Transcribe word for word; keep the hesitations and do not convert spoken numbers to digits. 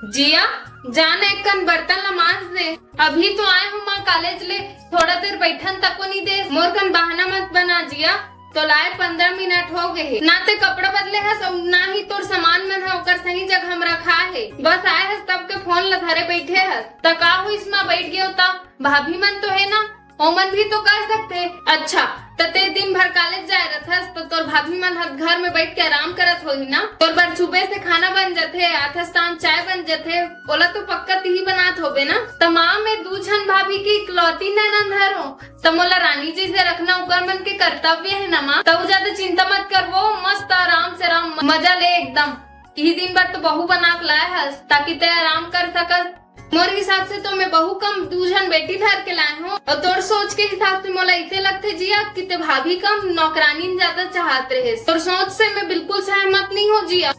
जिया, जा न एक कन बर्तन ला मांज दे। अभी तो आए हूँ माँ कॉलेज ले, थोड़ा देर बैठन तको नहीं दे। मोर कन बहाना मत बना जिया, तो लाए पंद्रह मिनट हो गए हे, ना ते कपड़ा बदले हस अउ ना ही तोर सामान मन ह ओकर सही जगह म रखा हे। बस आए हस तब के फोन ला धरे बैठे हस। त का होइस माँ, बैठ गयो त भाभी मन तो हे ना, ओमन भी तो कर सकथे। अच्छा, त ते दिन भर कॉलेज जाए रथस, त तोर भाभी मन ह घर में बैठ के आराम करत होही ना। तोर बर सुबह से खाना बन जथे, आथस तान चाय बन जथे, ओला तो पक्का तिही बनात होबे ना। त माँ, मैं दू झन भाभी के इकलौती ननद हरों, त मोला रानी जैसे रखना ओकर मन के कर्तव्य है ना माँ। त उ ज्यादा चिंता मत कर, वो मस्त आराम से आराम, मजा ले एकदम। इही दिन भर तो बहू बना के लाए हस, ताकि ते आराम कर सकस। मोर हिसाब से तो मैं बहू कम, दू झन बेटी धर के लाए हूँ। और तोर सोच के हिसाब से मोला इसे लगथे जिया कि ते भाभी कम, नौकरानी ज्यादा चाहत रहे। तोर सोच से मैं बिल्कुल सहमत नहीं हूँ जिया।